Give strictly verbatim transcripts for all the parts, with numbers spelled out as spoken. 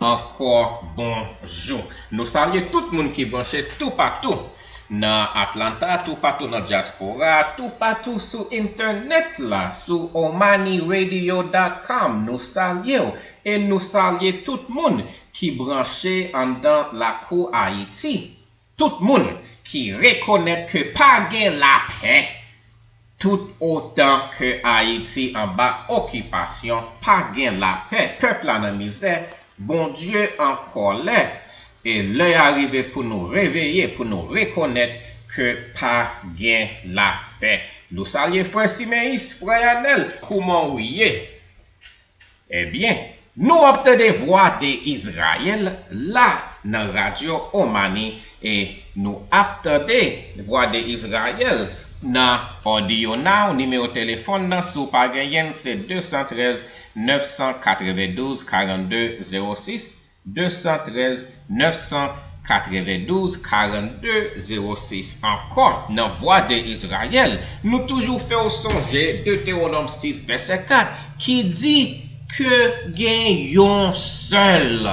Ankò bonjou. Nou salye tout moun ki branche toupatou nan Atlanta, toupatou nan dyaspora, toupatou sou entènèt la, sou omani radio dot com. Nou salye w e nou salye tout moun ki branche anndan lakou Ayiti. Tout moun ki rekonèt ke pa gen lapè, tout otan ke Ayiti anba okipasyon, pa gen lapè, pèp la nan mizè, Bondye an kòlè, e lè a rive pou nou reveye, pou nou rekonèt ke pa gen lapè. Nou salye frè Simeyis, frè Anèl, kouman w ye? Ebyen, nou ap tande Vwa de Izrayèl la nan Radyo Omani e nou ap tande Vwa de Izrayèl nan Audio Now, nimewo telefòn nan, si w pa genyen l, se de san trèz, nèf san katrevendouz, karannde, zewo sis, de san trèz, nèf san katrevendouz, karannde, zewo sis. Ankò, nan Vwa de Izrayèl, nou toujou fè w sonje Detewonòm sis, vèsè kat, ki di ke gen yon sèl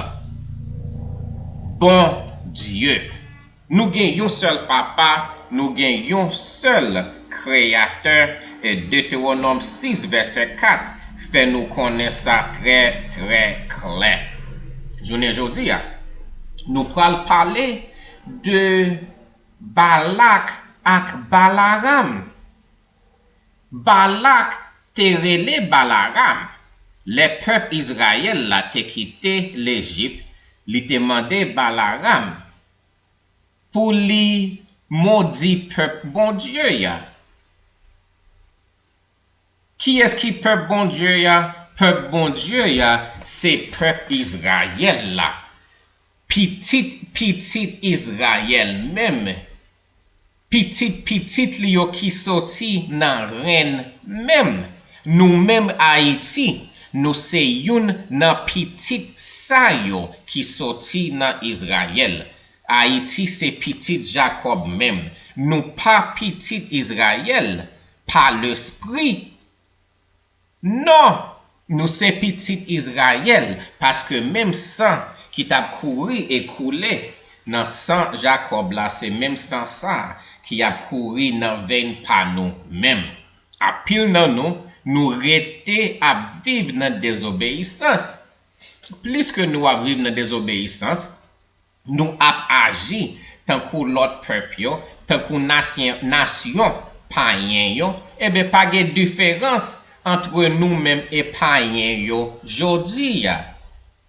Bondye. Nou gen yon sèl Papa, nou gen yon sèl Kreyatè, e Detewonòm sis, vèsè kat, fè nou konnen sa trè, trè klè. Jounen jodi a, nou pral pale de Balak ak Balaram. Balak te rele Balaram. Lè pèp Izrayèl la te kite Lejip, li te mande Balaram pou li modi pèp Bondye a. Kiyès ki pèp Bondye a? Pèp Bondye a, se pèp Izrayèl la. Pitit pitit Izrayèl menm. Pitit pitit li yo ki soti nan ren menm. Nou menm Ayiti, nou se youn nan pitit sa yo ki soti nan Izrayèl. Ayiti se pitit Jakòb menm. Nou pa pitit Izrayèl pa lespri. Non, nou se pitit Izrayèl, paske menm san ki t ap kouri e koule nan san Jakòb la, se menm san sa a ki ap kouri nan venn pa nou menm. Anpil nan nou, nou rete ap viv nan dezobeyisans. Pliske nou ap viv nan dezobeyisans, nou ap aji tankou lòt pèp yo, tankou nasyon, nasyon payen yo, ebyen, pa gen diferans ant nou menm e payen yo jodi a.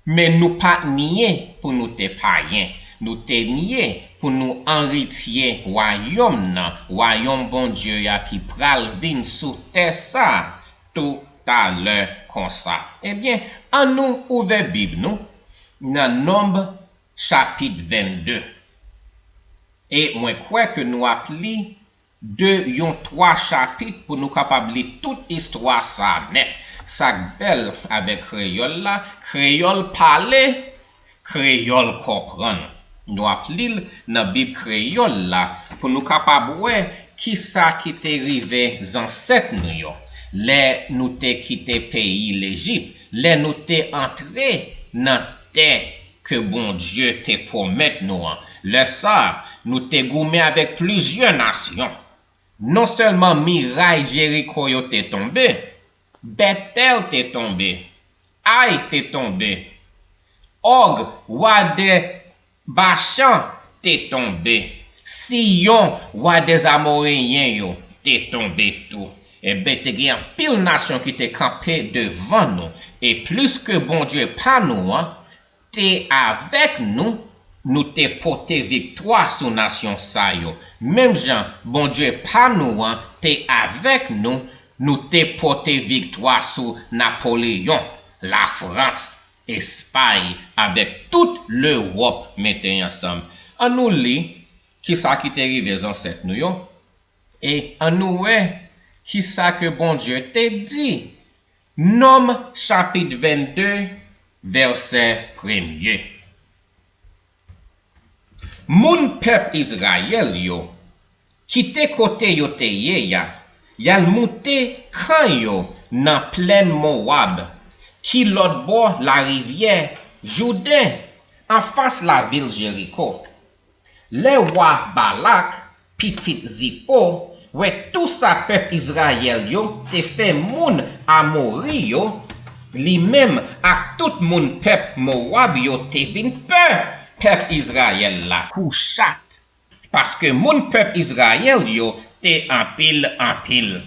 Men nou pa t nye pou nou te payen. Nou te nye pou nou eritye wayòm nan, wayòm Bondye a ki pral vin sou tè sa a toutalè konsa. Ebyen, annou ouvè Bib nou nan Nonb chapit vennde. E mwen kwè ke nou ap li de yon twa chapit pou nou kapab li tout istwa sa a nèt. Sa k bèl avèk kreyòl la, kreyòl pale, kreyòl konprann. Nou ap li l nan Bib kreyòl la pou nou kapab wè kisa ki te rive zansèt nou yo lè nou te kite peyi Lejip, lè nou te antre nan tè ke Bondye te pwomèt nou an. Lè sa a, nou te goumen avèk plizyè nasyon. Non sèlman miray Jeriko yo te tonbe, Bètèl te tonbe, Ay te tonbe, Òg, wa de Bachan, te tonbe, Siyon, wa dèz Amoreyen yo, te tonbe tou. Ebyen, te gen anpil nasyon ki te kanpe devan nou, e pliske Bondye pa nou an te avèk nou, nou te pote viktwa sou nasyon sa yo. Menm jan Bondye pa nou an te avèk nou, nou te pote viktwa sou Napoleyon, Lafrans, Espay, avèk tout Lewòp mete ansanm. Annou li kisa ki te rive zansèt nou yo, e annou wè kisa ke Bondye te di. Nonm chapit vennde, vèsè premye. Moun pèp Izrayèl yo kite kote yo te ye a, y al moute kan yo nan plèn Mowab, ki lòt bò larivyè Jouden, anfas lavil Jeriko. Lè wa Balak, pitit Zipo, wè tou sa pèp Izrayèl yo te fè moun Amori yo, li menm ak tout moun pèp Mowab yo te vin pè pèp Izrayèl la. Kou chat. Paske moun pèp Izrayèl yo te anpil anpil.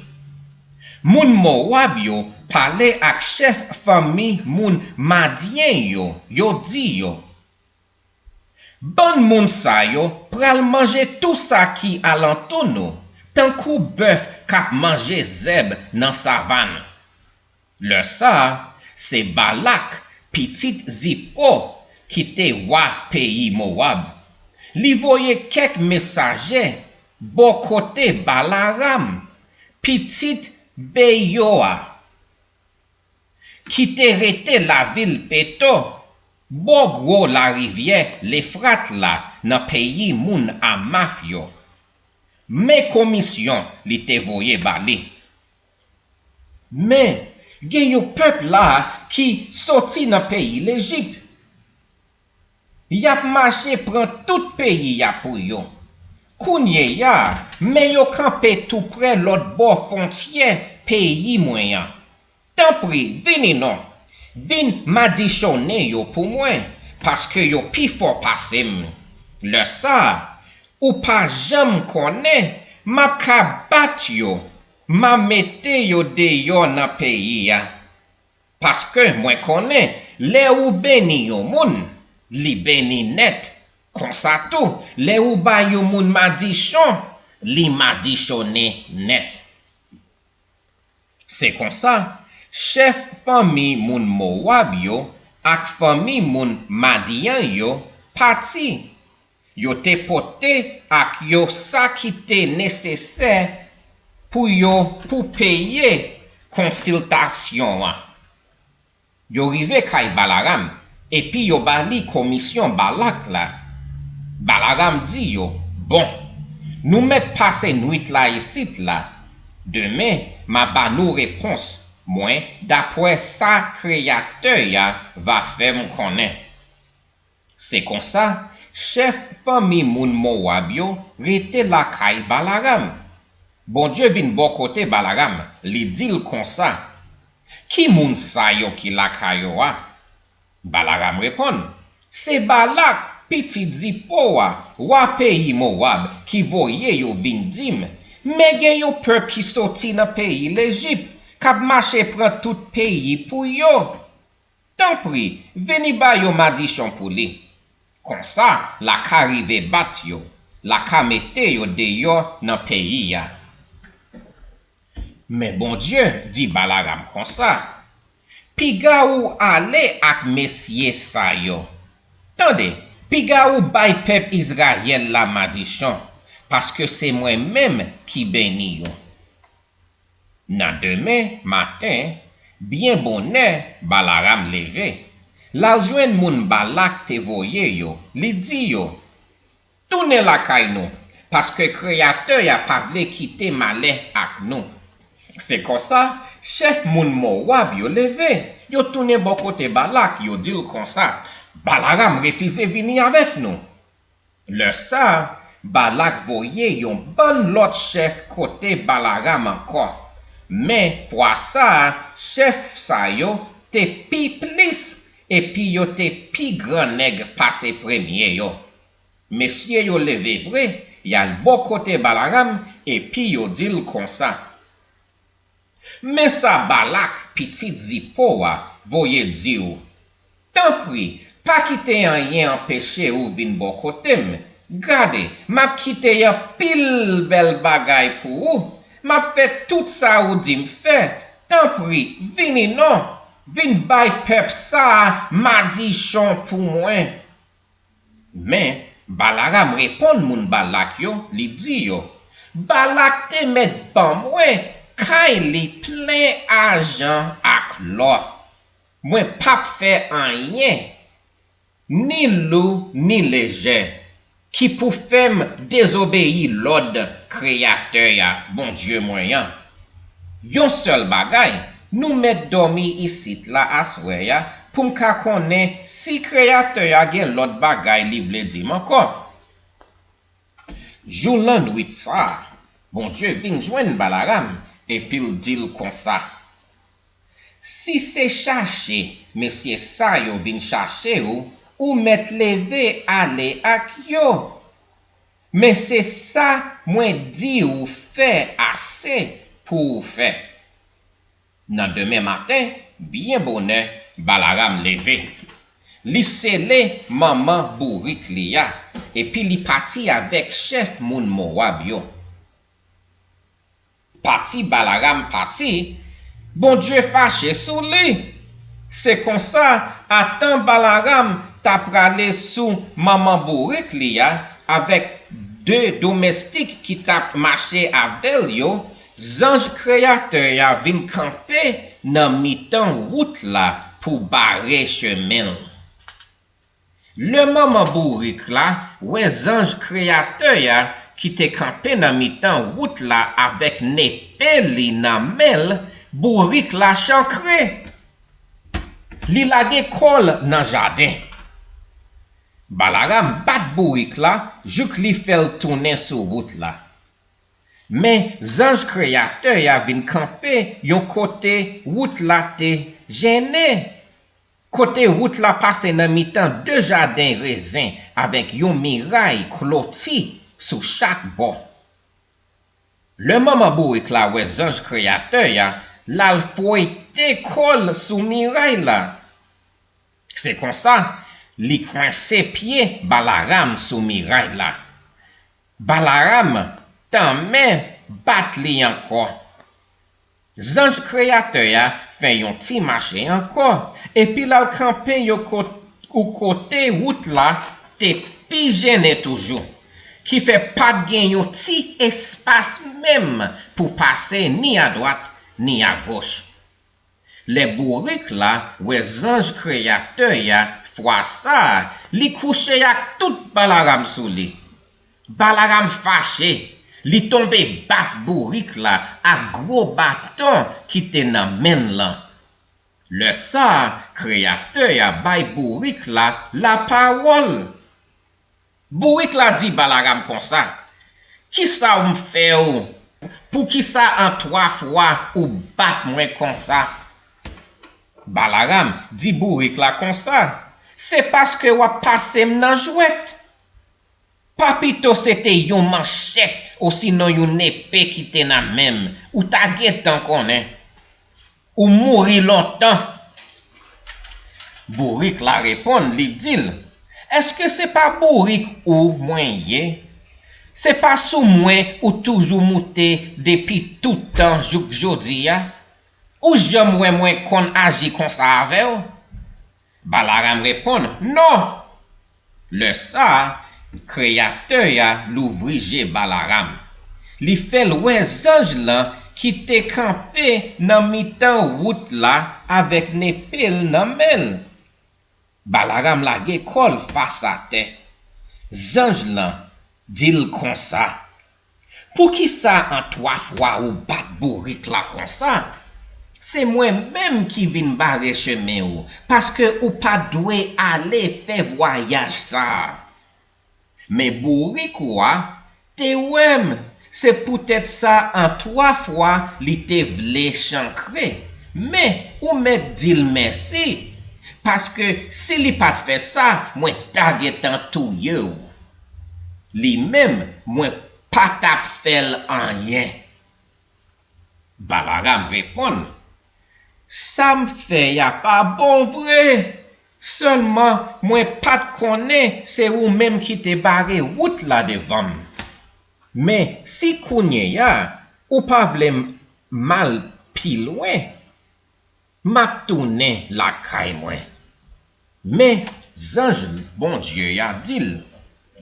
Moun Mowab yo pale ak chèf fanmi moun Madyen yo, yo di yo, "Bann moun sa yo pral manje tou sa ki alantou nou, tankou bèf k ap manje zèb nan savann." Lè sa a, se Balak, pitit Zipo, ki te wa peyi Mowab. Li voye kèk mesaje bò kote Balaram, pitit Beyoa, ki te rete lavil Peto, bò gwo larivyè Lefrat la, nan peyi moun Amaf yo. Men komisyon li te voye ba li. Men, gen yon pèp la ki soti nan peyi Lejip. Y ap mache pran tout peyi a pou yo. Kounye a, men yo kanpe toupre lòt bò fwontyè peyi mwen an. Tanpri, vini non. Vin madichonnen yo pou mwen, paske yo pi fò pase m. Lè sa a, ou pa janm konnen, m ap ka bat yo, m a mete yo deyò nan peyi a. Paske mwen konnen, lè ou beni yon moun, li beni nèt. Konsa tou, lè ou bay yon moun madichon, li madichonnen nèt. Se konsa, chèf fanmi moun Mowab yo ak fanmi moun Madyan yo pati. Yo te pote ak yo sa ki te nesesè pou yo pou peye konsiltasyon an. Yo rive kay Balaram, epi yo ba li komisyon Balak la. Balaram di yo, "Bon, nou mèt pase nwit la isit la. Demen, m a ba nou repons mwen dapre sa Kreyatè a va fè m konnen." Se konsa, chèf fanmi moun Mowab yo rete lakay Balaram. Bondye vin bò kote Balaram, li di l konsa, "Ki moun sa yo ki lakay ou a?" Balaram reponn, "Se Balak, pitit Zipo a, wa peyi Mowab, ki voye yo vin di m, 'Men gen yon pèp ki soti nan peyi Lejip, k ap mache pran tout peyi pou yo. Tanpri, vini ba yo madichon pou li. Konsa, l a ka rive bat yo, l a ka mete yo deyò nan peyi a.'" Men Bondye di Balaram konsa, "Piga ou ale ak mesye sa yo. Tande, piga ou bay pèp Izrayèl la madichon, paske se mwen menm ki beni yo." Nan demen maten, byen bonè, Balaram leve. L al jwenn moun Balak te voye yo, li di yo, "Tounen lakay nou, paske Kreyatè a pa vle kite malè ak nou." Se konsa, chèf moun Mowab yo leve, yo tounen bò kote Balak, yo di l konsa, "Balaram refize vini avèk nou." Lè sa a, Balak voye yon bann lòt chèf kote Balaram ankò. Men, fwa sa a, chèf sa yo te pi plis epi yo te pi gran nèg pase premye yo. Mesye yo leve vre, y al bò kote Balaram epi yo di l konsa, "Men sa Balak, pitit Zipo a, voye di w, 'Tanpri, pa kite anyen anpeche ou vin bò kote m. Gade, m ap kite anpil bèl bagay pou ou. M ap fè tout sa ou di m fè. Tanpri, vini non, vin bay pèp sa a madichon pou mwen.'" Men, Balaram reponn moun Balak yo, li di yo, "Balak te mèt ban mwen kay li plen ajan ak lò. Mwen p ap fè anyen, ni lou ni lejè, ki pou fè m dezobeyi lòd Kreyatè a, Bondye mwen an. Yon sèl bagay, nou mèt dòmi isit la aswè a, pou m ka konnen si Kreyatè a gen lòt bagay li vle di m ankò. Jou lannuit sa a, Bondye vin jwenn Balaram epi l di l konsa, si se chache mesye sa yo vin chache w, ou mèt leve ale ak yo. Men se sa mwen di w fè ase pou w fè. Nan demen maten, byen bonè, Balaram leve. Li sele manman bourik li a, epi li pati avèk chèf moun Mowab yo. Pati Balaram pati, Bondye fache sou li. Se konsa, atan Balaram ta prale sou manman bourik li a avèk de domestik ki t ap mache avè l yo, zanj Kreyatè a vin kanpe nan mitan wout la pou bare chemen l. Lè manman bourik la wè zanj Kreyatè a ki te kanpe nan mitan wout la avèk nepe li nan men l, bourik la chankre. Li lage kò l nan jaden. Balaram bat bourik la jouk li fè l tounen sou wout la. Men zanj Kreyatè a vin kanpe yon kote wout la te jennen, kote wout la pase nan mitan de jaden rezen avèk yon miray kloti sou chak bò. Lè manman bourik la wè zanj Kreyatè a, l al fwete kò l sou miray la. Se konsa, li kwense pye Balaram sou miray la. Balaram tanmen bat li ankò. Zanj Kreyatè a fè yon ti mache ankò, epi l al kanpe yon kote wout la te pi jennen toujou, ki fè pa t gen yon ti espas menm pou pase ni adwat ni agoch. Lè bourik la wè zanj Kreyatè a fwa sa a, li kouche ak tout Balaram sou li. Balaram fache, li tonbe bat bourik la ak gwo baton ki te nan men l lan. Lè sa a, Kreyatè a bay bourik la lapawòl. Bourik la di Balaram konsa, kisa w m fè w? Poukisa an twa fwa ou bat mwen konsa? Balaram di bourik la konsa, se paske w ap pase m nan jwèt. Pa pito se te yon manchèt osinon yon nepe ki te nan men m, ou ta gentan konnen. Ou mouri lontan. Bourik la reponn, li di l, èske se pa bourik ou mwen ye? Se pa sou mwen ou toujou moute depi tout tan jouk jodi a? Ou janm wè mwen konn aji konsa avè w? Balaram reponn, non! Lè sa a, Kreyatè a louvri je Balaram. Li fè l wè zanj lan ki te kanpe nan mitan wout la avèk nepe l nan men l. Balaram lage kò l fas atè. Zanj lan di l konsa, poukisa an twa fwa ou bat bourik la konsa? Se mwen menm ki vin bare chemen ou, paske ou pa t dwe ale fè vwayaj sa a. Men bourik ou a te wè m, se poutèt sa an twa fwa li te vle chankre. Men ou mèt di l mèsi, paske si li pa t fè sa, mwen ta gentan touye w. Li menm, mwen pa t ap fè l anyen. Balaram reponn, sa m fè a pa bon vre. Sèlman, mwen pa t konnen se ou menm ki te bare wout la devan m. Men si kounye a ou pa vle m al pi lwen, m ap tounen lakay mwen. Men zanj Bondye a di l,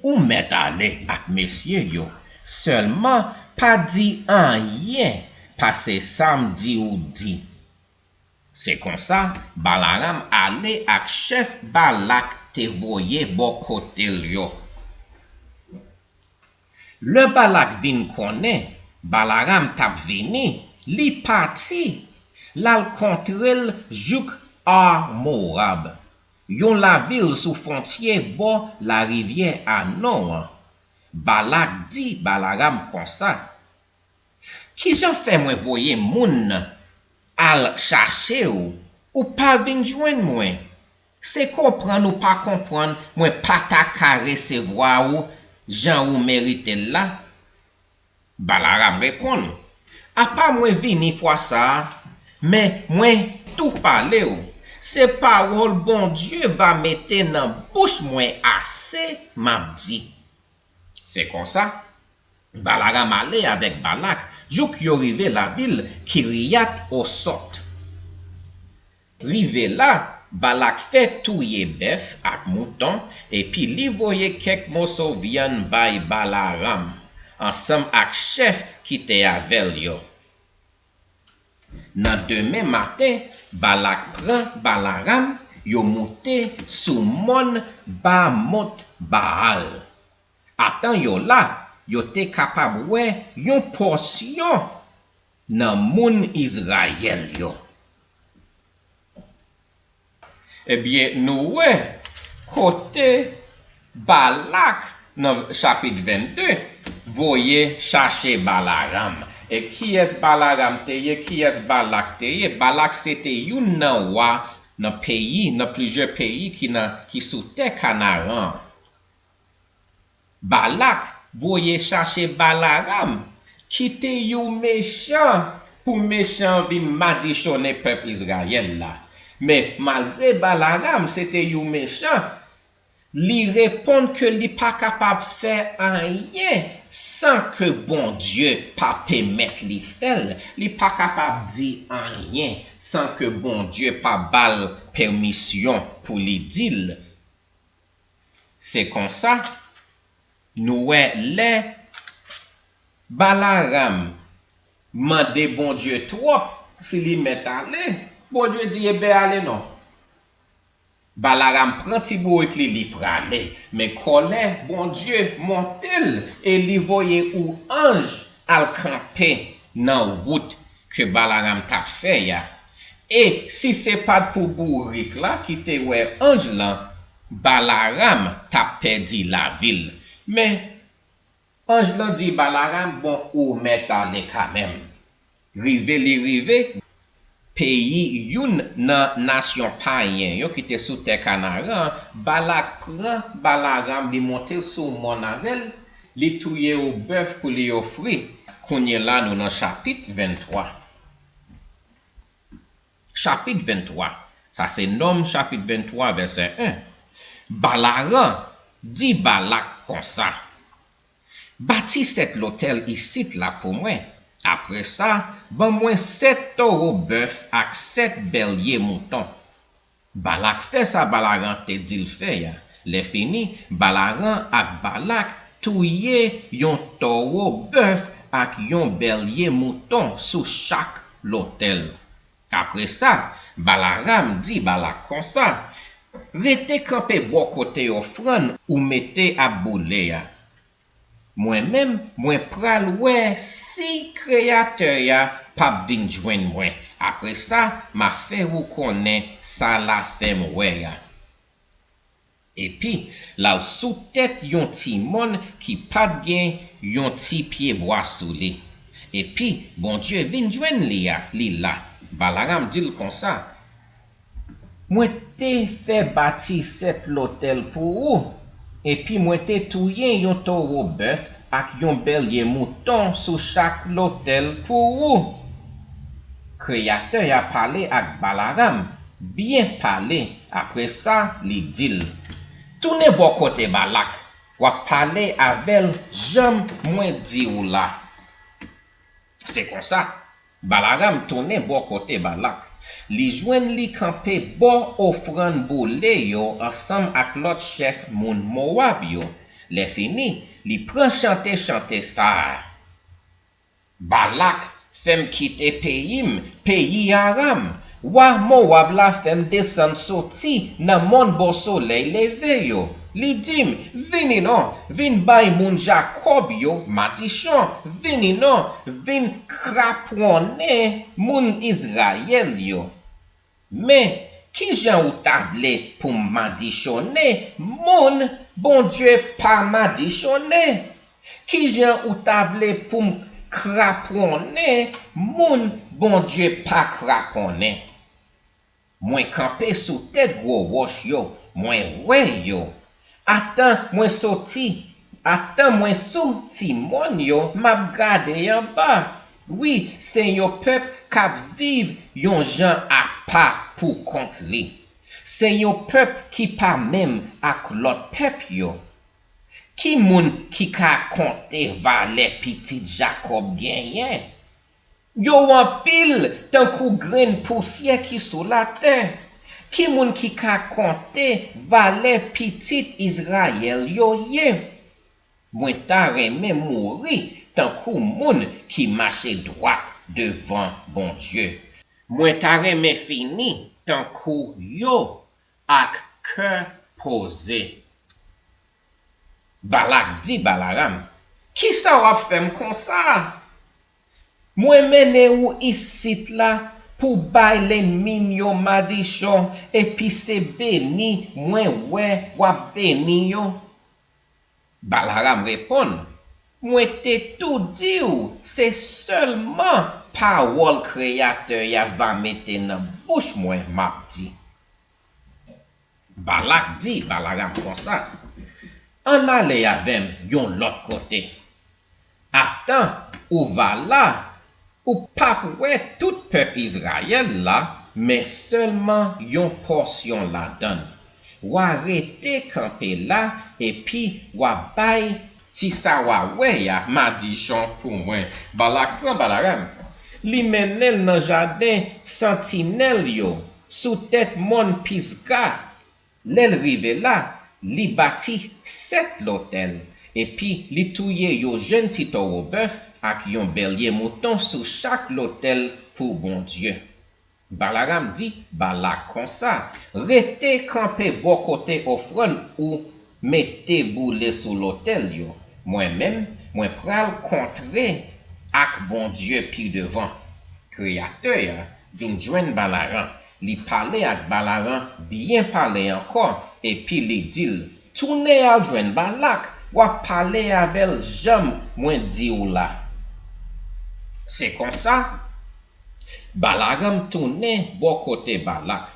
ou mèt ale ak mesye yo, sèlman pa di anyen pase sa m di w di. Se konsa, Balaram ale ak chèf Balak te voye bò kote l yo. Lè Balak vin konnen Balaram t ap vini, li pati, l al kontre l jouk Ar Moab, yon lavil sou fwontyè bò larivyè Anon an. Balak di Balaram konsa, "Kijan fè mwen voye moun al chache w, ou pa vin jwenn mwen? Se konprann ou pa konprann mwen pa ta ka resevwa w jan ou merite l la?" Balaram reponn, "Apa mwen vini fwa sa a, men mwen tou pale w. Se pawòl Bondye va mete nan bouch mwen ase m ap di." Se konsa, Balaram ale avèk Balak jouk yo rive lavil Kiriyat Osòt. Rive la, Balak fè touye bèf ak mouton, epi li voye kèk moso vyann bay Balaram, ansanm ak chèf ki te avè l yo. Nan demen maten, Balak pran Balaram, yo moute sou mòn Bamot Baal. Atan yo la, yo te kapab wè yon pòsyon nan moun Izrayèl yo. Ebyen, nou wè kote Balak nan chapit vennde voye chache Balaram. E kiyès Balaram te ye, kiyès Balak te ye? Balak se te youn nan wa nan peyi, nan plizyè peyi ki nan, ki sou tè Kanaran. Balak voye chache Balaram, ki te yon mechan, pou mechan vin madichonnen pèp Izrayèl la. Men malgre Balaram se te yon mechan, li reponn ke li pa kapab fè anyen san ke Bondye pa pèmèt li fè l. Li pa kapab di anyen san ke Bondye pa ba l pèmisyon pou li di l. Se konsa, nou wè lè Balaram mande Bondye twòp si li mèt ale, Bondye di, "Ebyen, ale non." Balaram pran ti bourik li, li prale, men kòlè Bondye monte l e li voye yon anj al kanpe nan wout ke Balaram t ap fè a. E si se pa t pou bourik la ki te wè anj lan, Balaram t ap pèdi lavi l. Men, anj lan di Balaram, "Bon, ou mèt ale kanmenm." Rive li rive peyi youn nan nasyon payen yo ki te sou tè Kanaran an, Balak pran Balaram, li monte l sou mòn avè l, li touye yon bèf pou li ofri. Kounye la, nou nan chapit venntwa. Chapit venntwa. Sa se Nonm chapit venntwa, vèsè en. Balaram di Balak konsa, "Bati sèt lotèl isit la pou mwen. Apre sa, ban mwen sèt towo bèf ak sèt bèlye mouton." Balak fè sa Balaram te di l fè a. Lèfini, Balaram ak Balak touye yon towo bèf ak yon bèlye mouton sou chak lotèl. Apre sa, Balaram di Balak konsa, "Rete kanpe bò kote ofrann ou mete ap boule a. Mwen menm, mwen pral wè si Kreyatè a p ap vin jwenn mwen. Apre sa, m a fè ou konnen sa l a fè m wè a." Epi, l al sou tèt yon ti mòn ki pa t gen yon ti pyebwa sou li. Epi, Bondye vin jwenn li a, li la. Balaram di l konsa, "Mwen te fè bati sèt lotèl pou ou, epi mwen te touye yon towo bèf ak yon bèlye mouton sou chak lotèl pou ou." Kreyatè a pale ak Balaram, byen pale, apre sa, li di l, "Tounen bò kote Balak, w ap pale avè l jan mwen di w la." Se konsa, Balaram tounen bò kote Balak. Li jwenn li kanpe bò ofrann boule yo ansanm ak lòt chèf moun Mowab yo. Lèfini, li pran chante chante sa a, "Balak fè m kite peyi m, peyi Aram. Wa Mowab la fè m desann soti nan mòn bò solèy leve yo. Li di m, 'Vini non, vin bay moun Jakòb yo madichon. Vini non, vin kraponnen moun Izrayèl yo.'" Men, Kijan ou ta vle pou m madichonnen moun Bondye pa madichonnen? Kijan ou ta vle pou m kraponnen moun Bondye pa kraponnen? Mwen kanpe sou tèt gwo wòch yo, mwen wè yo. Atan mwen soti, atan mwen sou ti mòn yo, m ap gade anba. Wi, se yon pèp k ap viv yon jan apa pou kont li. Se yon pèp ki pa menm ak lòt pèp yo. Ki moun ki ka konte valè pitit Jakòb genyen? Yo anpil tankou grenn pousyè ki sou latè. Ki moun ki ka konte valè pitit Izrayèl yo ye? Mwen ta renmen mouri tankou moun ki mache dwat devan Bondye. Mwen ta renmen fini tankou yo ak kè poze. Balak di Balaram, "Kisa w ap fè m konsa? Mwen mennen ou isit la pou bay lènmi m yo madichon, epi se beni mwen wè w ap beni yo." Balaram reponn, "Mwen te tou di w se sèlman pawòl Kreyatè a va mete nan bouch mwen m ap di." Balak di Balaram konsa, "Ann ale avè m yon lòt kote. Atan ou va la, ou p ap wè tout pèp Izrayèl la, men sèlman yon pòsyon ladan l. W a rete kanpe la epi w a bay ti sa w a wè a madichon pou mwen." Balak pran Balaram, li mennen l nan jaden santinèl yo, sou tèt mòn Pisga. Lè l rive la, li bati sèt lotèl, epi li touye yon jenn ti towo bèf ak yon bèlye mouton sou chak lotèl pou Bondye. Balaram di Balak konsa, "Rete kanpe bò kote ofrann ou mete boule sou lotèl yo. Mwen menm, mwen pral kontre ak Bondye pi devan." Kreyatè a vin jwenn Balaram. Li pale ak Balaram byen pale ankò, epi li di l, "Tounen al jwenn Balak, w ap pale avè l jan mwen di w la." Se konsa, Balaram tounen bò kote Balak.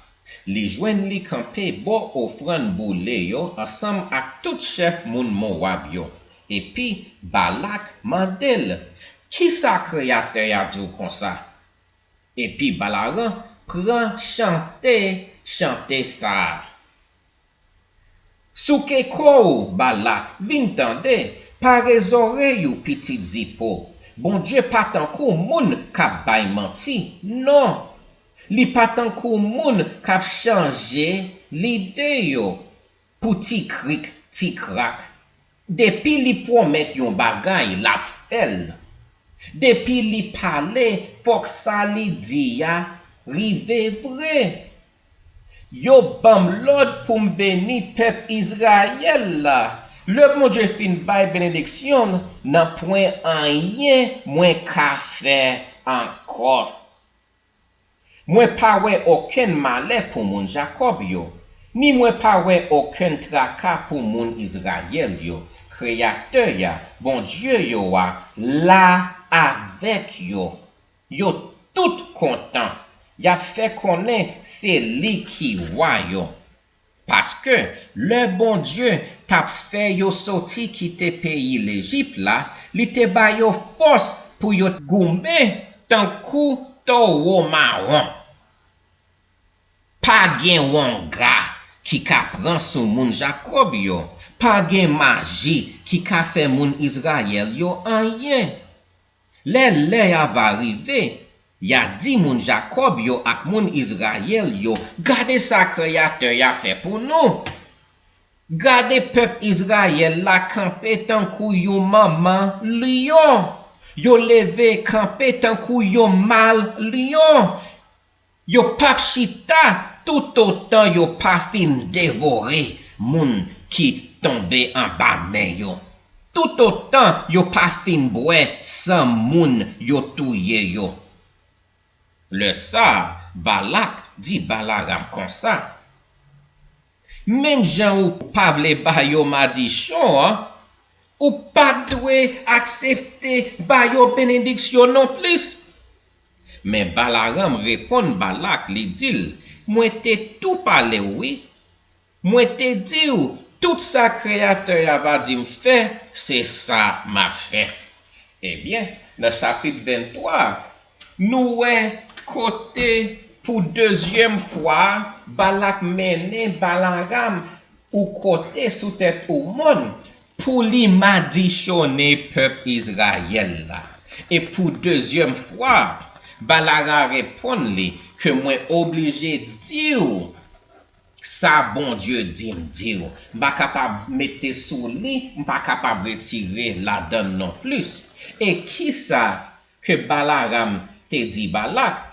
Li jwenn li kanpe bò ofrann boule yo ansanm ak tout chèf moun Mowab yo. Epi Balak mande l, "Kisa Kreyatè a di w konsa?" Epi Balaram pran chante chante sa a. Souke kò w, Balak, vin tande, pare zòrèy ou, pitit Zipo. Bondye pa tankou moun k ap bay manti, non. Li pa tankou moun k ap chanje lide yo pou ti krik, ti krak. Depi li pwomèt yon bagay, l ap fè l. Depi li pale, fòk sa li di a rive vre. Yo ban m lòd pou m beni pèp Izrayèl la. Lè Bondye fin bay benediksyon l, nanpwen anyen mwen ka fè ankò. Mwen pa wè okenn malè pou moun Jakòb yo, ni mwen pa wè okenn traka pou moun Izrayèl yo. Kreyatè a, Bondye yo a, la avèk yo. Yo tout kontan. Y ap fè konnen se li ki wa yo. Paske, lè Bondye t ap fè yo soti kite peyi Lejip la, li te ba yo fòs pou yo goumen tankou towo mawon. Pa gen wonga ki ka pran sou moun Jakòb yo, pa gen maji ki ka fè moun Izrayèl yo anyen. Lè lè a va rive, y a di moun Jakòb yo ak moun Izrayèl yo, "Gade sa Kreyatè a fè pou nou! Gade pèp Izrayèl la kanpe tankou yon manman lyon! Yo leve kanpe tankou yon mal lyon! Yo p ap chita toutotan yo pa fin devore moun ki tonbe anba men yo, toutotan yo pa fin bwè san moun yo touye yo." Lè sa a, Balak di Balaram konsa, menm jan ou pa vle ba yo madichon an, ou pa t dwe aksepte ba yo benediksyon nonplis. Men Balaram reponn Balak, li di l, mwen te tou pale w, wi. Mwen te di w, tout sa Kreyatè a va di m fè, se sa m a fè. Ebyen, nan chapit venntwa, nou wè kote pou dezyèm fwa Balak mennen Balaram ou kote sou tèt ou mòn pou li madichonnen pèp Izrayèl la. E pou dezyèm fwa, Balaram reponn li ke mwen oblije di w sa Bondye di m di w. M pa kapab mete sou li, m pa kapab retire ladan l nonplis. E kisa ke Balaram te di Balak?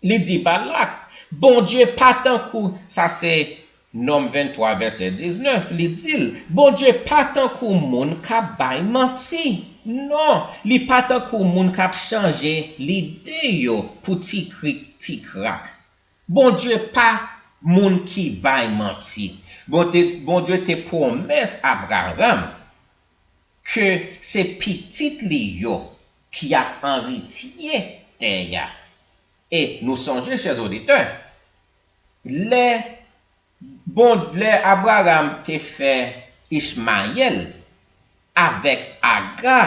Li di Balak, Bondye pa tankou, sa se Nonm venntwa, vèsè diznèf, li di l, Bondye pa tankou moun k ap bay manti. Non, li pa tankou moun k ap chanje lide yo pou ti krik, ti krak. Bondye pa moun ki bay manti. Bondye, Bondye te pwomès Abraram ke se pitit li yo ki ap anritye tè a. E nou sonje, chè oditè, lè bon, lè Abraram te fè Ichmayèl avèk Aga,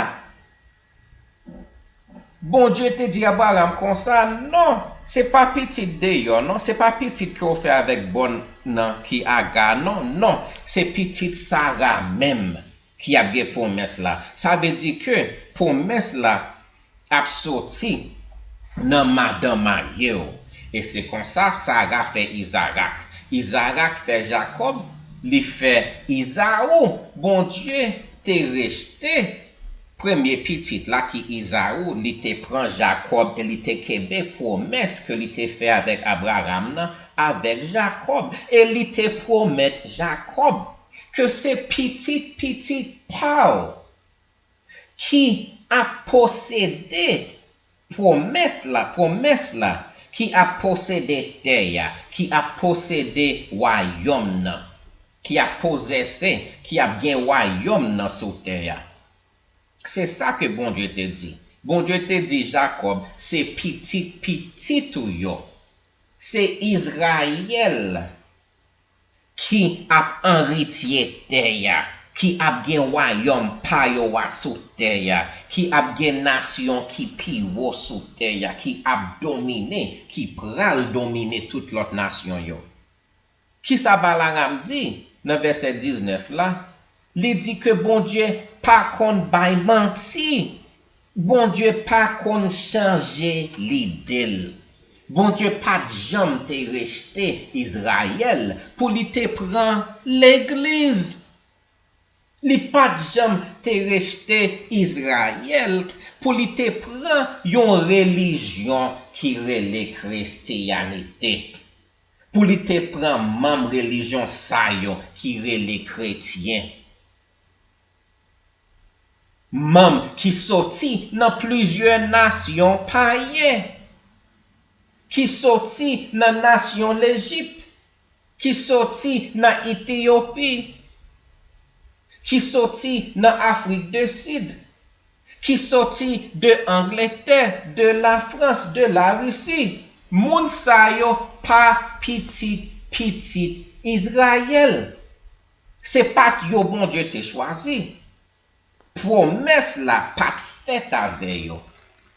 Bondye te di Abraram konsa, non, se pa pitit deyò, non, se pa pitit ke w fè avèk bòn nan ki Aga, non, non, se pitit Sara menm ki ap gen pwomès la. Sa vle di ke pwomès la ap soti nan madan marye w. E se konsa Sara fè Izarak. Izarak fè Jakòb, li fè Izaou. Bondye te rejte premye pitit la ki Izaou, li te pran Jakòb e li te kenbe pwomès ke li te fè avèk Abraram nan avèk Jakòb. E li te pwomèt Jakòb ke se pitit pitit pa w ki ap posede pwomèt la, pwomès la, ki ap posede tè a, ki ap posede wayòm nan, ki ap pozese, ki ap gen wayòm nan sou tè a. Se sa ke Bondye te di. Bondye te di Jakòb, se pitit pitit ou yo. Se Izrayèl ki ap anritye tè a, ki ap gen wayòm pa yo a sou tè a, ki ap gen nasyon ki pi wo sou tè a, ki ap domine, ki pral domine tout lòt nasyon yo. Kisa Balaram di nan vèsè diznèf la? Li di ke Bondye pa konn bay manti. Bondye pa konn chanje lide l. Bondye pa t janm te rejte Izrayèl pou li te pran legliz. Li pa t janm te rejte Izrayèl pou li te pran yon relijyon ki rele Krestiyanite, pou li te pran manm relijyon sa yo ki rele kretyen. Manm ki soti nan plizyè nasyon payen, ki soti nan nasyon Lejip, ki soti nan Etiyopi, ki soti nan Afrik de Sid, ki soti de Angletè, de Lafrans, de Larisi. Moun sa yo pa pitit pitit Izrayèl. Se pa t yo Bondye te chwazi. Pwomès la pa t fèt avè yo.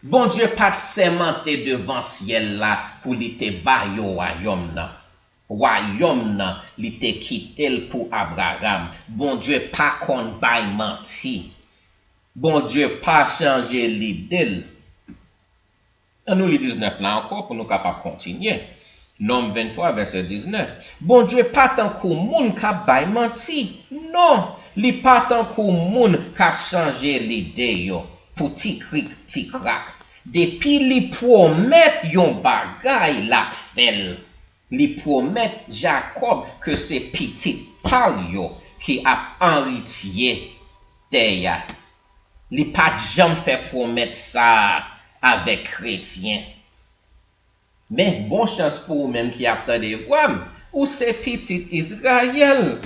Bondye pa t sèmante devan syèl la pou li te ba yo wayòm nan. Wayòm nan, li te kite l pou Abraram. Bondye pa konn bay manti. Bondye pa chanje lide l. Ann nou li diznèf la ankò pou nou kapab kontinye. Nonm venntwa, vèsè diznèf. Bondye pa tankou moun k ap bay manti. Non, li pa tankou moun k ap chanje lide yo pou ti krik, ti krak. Depi li pwomèt yon bagay, l ap fè l. Li pwomèt Jakòb ke se pitit pa l yo ki ap anritye tè a. Li pa t janm fè pwomèt sa a avèk kretyen. Men bon chans pou ou menm ki ap tande vwa m, ou se pitit Izrayèl.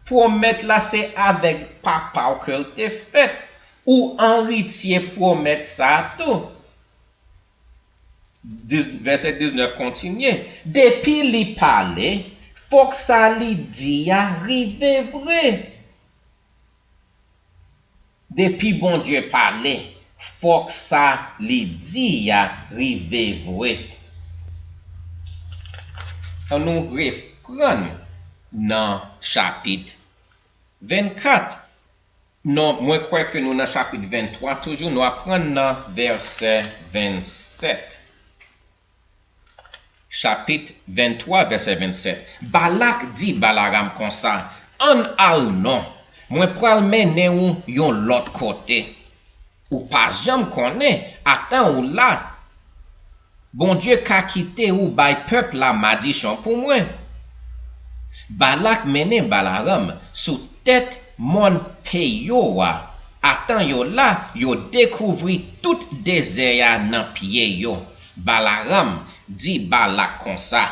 Pwomèt la se avèk papa w ke l te fèt. Ou eritye pwomèt sa a tou. Dis- vèsè diznèf kontinye. Depi li pale, fòk sa li di a rive vre. Depi Bondye pale, fòk sa li di a rive vre. Ann nou reprann nan chapit vennkat. Non, mwen kwè ke nou nan chapit venntwa toujou, nou ap pran nan vèsè vennsèt. Chapit venntwa, vèsè vennsèt. Balak di Balaram konsa, ann al non, mwen pral mennen ou yon lòt kote. Ou pa janm konnen, atan ou la, Bondye ka kite ou bay pèp la madichon pou mwen. Balak mennen Balaram sou tèt mòn Peyo a. Atan yo la, yo dekouvri tout dezè a nan pye yo. Balaram di Balak konsa,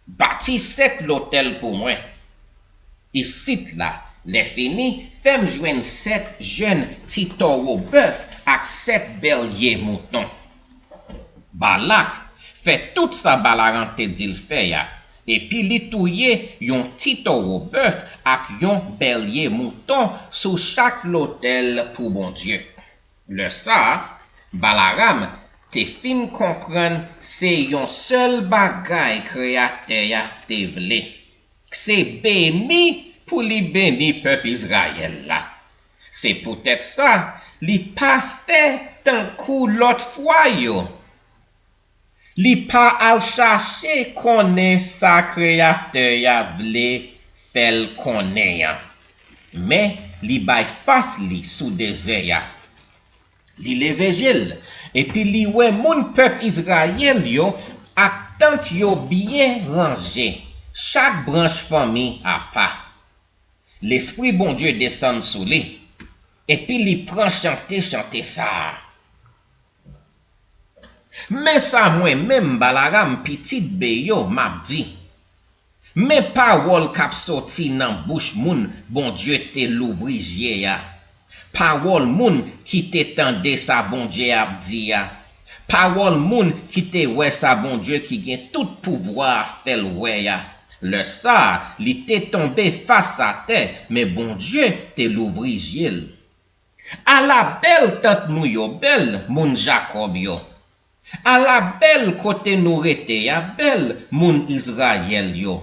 bati sèt lotèl pou mwen isit la. Lèfini, fè m jwenn sèt jèn ti towo bèf ak sèt bèlye mouton. Balak fè tout sa Balaram te di l fè a, epi li touye yon ti towo bèf ak yon bèlye mouton sou chak lotèl pou Bondye. Lè sa a, Balaram te fin konprann se yon sèl bagay Kreyatè a te vle. Se beni pou li beni pèp Izrayèl la. Se poutèt sa, li pa fè tankou lòt fwa yo. Li pa al chache konnen sa Kreyatè a vle fè l konnen an. Men, li bay fas li sou dezè a. Li leve je l, epi li wè moun pèp Izrayèl yo ak tant yo byen ranje, chak branch fanmi apa. Lespri Bondye desann sou li, epi li pran chante chante sa a. Men sa mwen menm Balaram pitit Beyo m ap di. Men pawòl k ap soti nan bouch moun Bondye te louvri je a. Pawòl moun ki te tande sa Bondye ap di a. Pawòl moun ki te wè sa Bondye ki gen tout pouvwa a fè l wè a. Lè sa a, li te tonbe fas atè, men Bondye te louvri je l. Ala bèl tant nou yo bèl, moun Jakòb yo! Ala bèl kote nou rete a bèl, moun Izrayèl yo!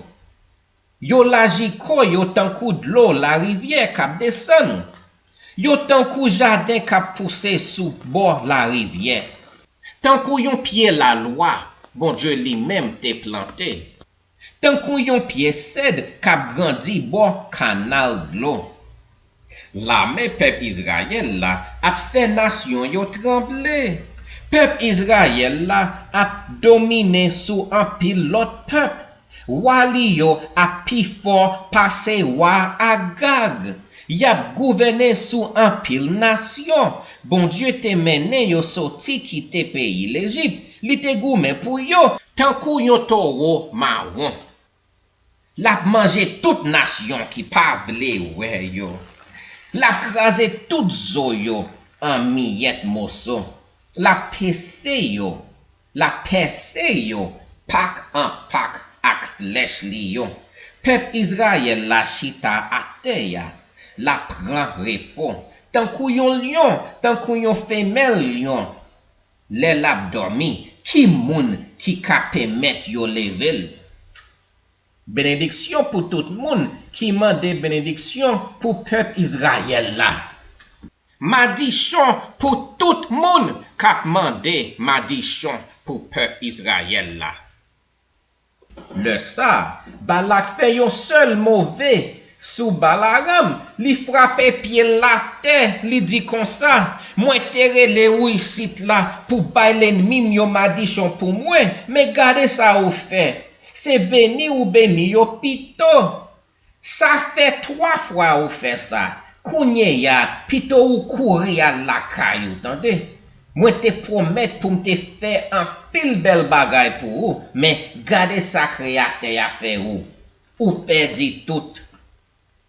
Yo laji kò yo tankou dlo larivyè k ap desann. Yo tankou jaden k ap pouse sou bò larivyè. Tankou yon pye lalwa Bondye li menm te plante. Tankou yon pye sèd k ap grandi bò kanal dlo. Lame pèp Izrayèl la ap fè nasyon yo tranble. Pèp Izrayèl la ap domine sou anpil lòt pèp. Wa li yo ap pi fò pase wa Agag. Y ap gouvène sou anpil nasyon. Bondye te mennen yo soti kite peyi Lejip. Li te goumen pou yo tankou yon towo mawon. L ap manje tout nasyon ki pa vle wè yo. L ap kraze tout zo yo an miyèt moso. L ap pese yo, l ap pèse yo pak an pak ak flèch li yo. Pèp Izrayèl la chita atè a, l ap pran repo. Tankou yon lyon, tankou yon femèl lyon, lè l ap dòmi, ki moun ki ka pèmèt yo leve l? Benediksyon pou tout moun ki mande benediksyon pou pèp Izrayèl la. Madichon pou tout moun k ap mande madichon pou pèp Izrayèl la. Lè sa a, Balak fè yon sèl move sou Balaram, li frape pye l atè, li di konsa, mwen te rele ou isit la pou bay lènmi m yo madichon pou mwen, men gade sa ou fè. Se beni ou beni yo pito. Sa fè twa fwa ou fè sa. Kounye a, pito ou kouri al lakay ou, tande. Mwen te pwomèt pou m te fè anpil bèl bagay pou ou, men gade sa Kreyatè a fè ou. Ou pèdi tout.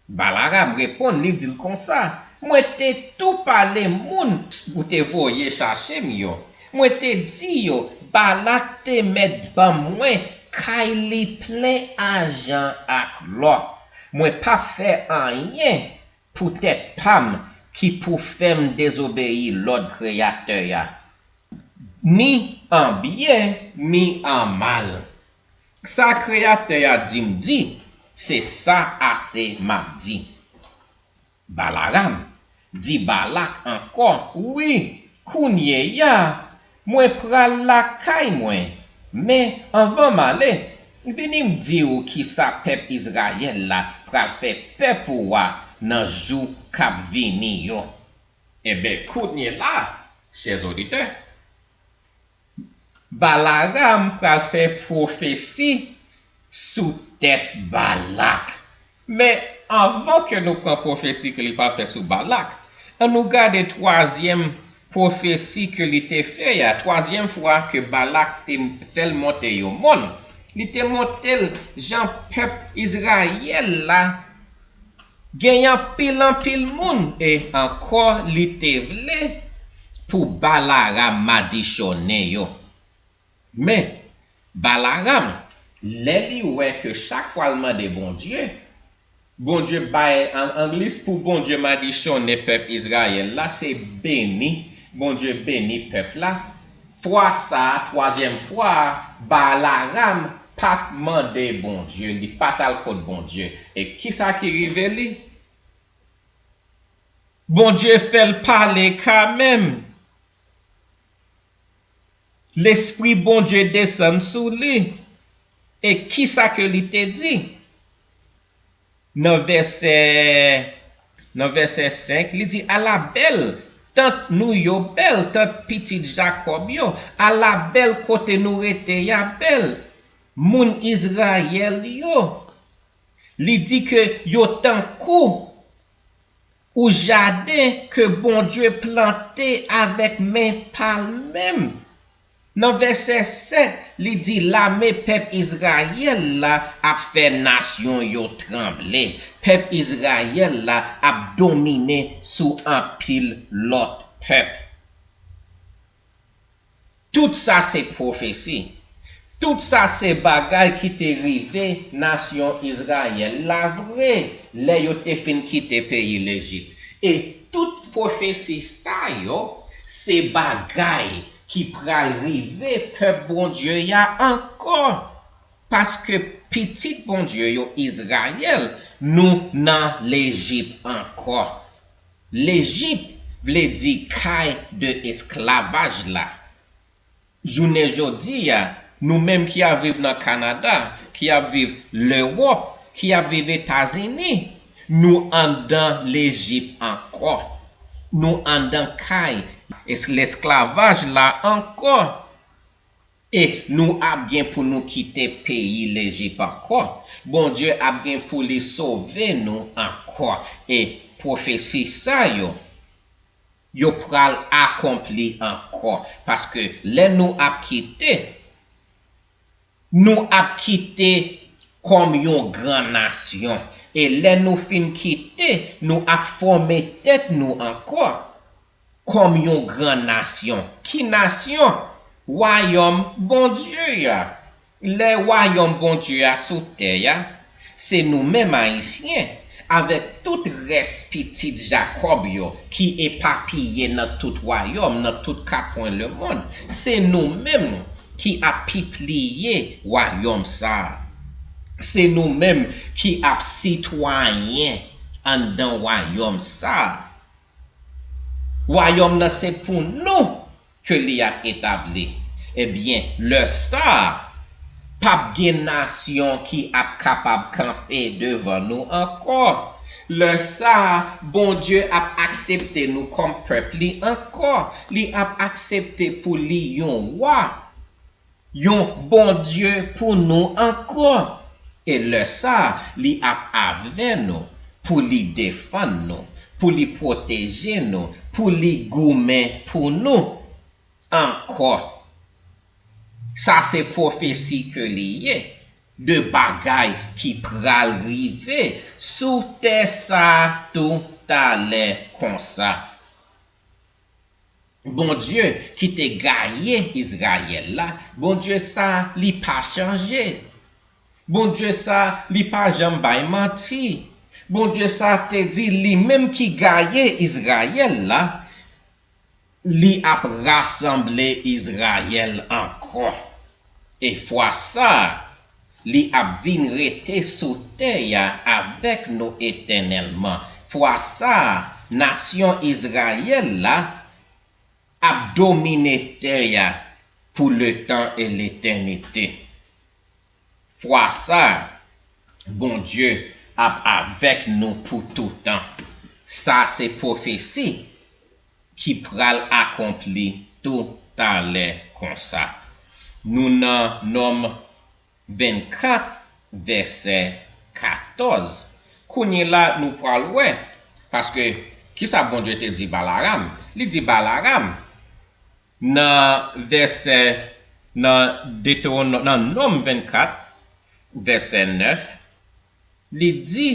Balaram reponn, li di l konsa, mwen te tou pale moun ou te voye chache m yo. Mwen te di yo, Balak te mèt ban mwen kay li plen ajan ak lò. Mwen p ap fè anyen pou tèt pa m ki pou fè m dezobeyi lòd Kreyatè a, ni an byen, ni an mal. Sa Kreyatè a di m di, se sa ase m ap di. Balaram di Balak ankò, wi, kounyeya, mwen pral lakay mwen, men anvan m ale, vini m di w kisa pèp Izrayèl la pral fè pèp ou a nan jou k ap vini yo. Enben, kounye la, chè oditè, Balaram pral fè pwofesi sou tèt Balak. Men, anvan ke nou pran pwofesi ke li pral fè sou Balak, ann nou gade twazyèm pwofesi ke li te fè a, twazyèm fwa ke Balak te fè l monte yon mòn. Li te monte l jan pèp Izrayèl la gen anpil, anpil moun, e ankò li te vle pou Balaram madichonnen yo. Men, Balaram, lè li wè ke chak fwa l mande Bondye, Bondye bay, an, an lis pou Bondye madichonnen pèp Izrayèl la, se beni, Bondye beni pèp la. Fwa sa a, twazyèm fwa a, Balaram pa t mande Bondye, li pa t al kot Bondye. E kisa ki rive li? Bondye fè l pale kanmenm. Lespri Bondye desann sou li. E kisa ke li te di? Nan vèsè, nan vèsè senk, li di, ala bèl, tant nou yo bèl, tant pitit Jakòb yo, ala bèl kote nou rete a bèl, moun Izrayèl yo. Li di ke yo tankou ou jaden ke Bondye plante avèk men pa l menm. Nan vèsè sèt, li di, lame pèp Izrayèl la ap fè nasyon yo tranble. Pèp Izrayèl la ap domine sou anpil lòt pèp. Tout sa se pwofesi. Tout sa se bagay ki te rive nasyon Izrayèl la vre lè yo te fin kite peyi Lejip. E tout pwofesi sa yo se bagay ki pral rive pèp Bondye a ankò. Paske pitit Bondye yo, Izrayèl, nou nan Lejip ankò. Lejip vle di kay de esklavaj la. Jounen jodi a, nou menm ki ap viv nan Kanada, ki ap viv Lewòp, ki ap viv Etazini, nou anndan Lejip ankò. Nou anndan kay es-, lesklavaj la ankò. E nou ap gen pou nou kite peyi Lejip ankò. Bondye ap gen pou li sove nou ankò. E pwofesi sa yo, yo pral akonpli ankò. Paske lè nou ap kite, nou ap kite kòm yon gran nasyon. E lè nou fin kite, nou ap fòme tèt nou ankò kòm yon gran nasyon. Ki nasyon? Wayòm Bondye a. Lè wayòm Bondye a sou tè a, se nou menm Ayisyen, avèk tout rès pitit Jakòb yo ki epapiye nan tout wayòm, nan tout katwen lemonn. Se nou menm ki ap pipliye wayòm sa a. Se nou menm ki ap sitwayen anndan wayòm sa a. Wayòm nan se pou nou ke li ap etabli. Ebyen, lè sa a, p ap gen nasyon ki ap kapab kanpe devan nou ankò. Lè sa a, Bondye ap aksepte nou kòm pèp li ankò. Li ap aksepte pou li yon wa, yon Bondye pou nou ankò. E lè sa a, li ap avè nou, pou li defann nou, pou li pwoteje nou, pou li goumen pou nou. ankò. Sa se pwofesi ke li ye de bagay ki pral rive sou tè sa a toutalè konsa. Bondye ki te gaye Izrayèl la, Bondye sa a, li pa chanje. Bondye sa a, li pa janm bay manti. Bondye sa a te di li menm ki gaye Izrayèl la, li ap rasanble Izrayèl ankò. E fwa sa a, li ap vin rete sou tè a avèk nou etènèlman. Fwa sa a, nasyon Izrayèl la ap domine tè a pou letan e letènite. Fwa sa a, Bondye ap avèk nou pou toutan. Sa se pwofesi ki pral akonpli toutalè konsa. Nou nan Nonm vennkat, vèsè katòz. Kounye la, nou pral wè, paske kisa Bondye te di Balaram? Li di Balaram, nan vèsè, nan Detewonòm, nan Nonm vennkat, vèsè nèf, li di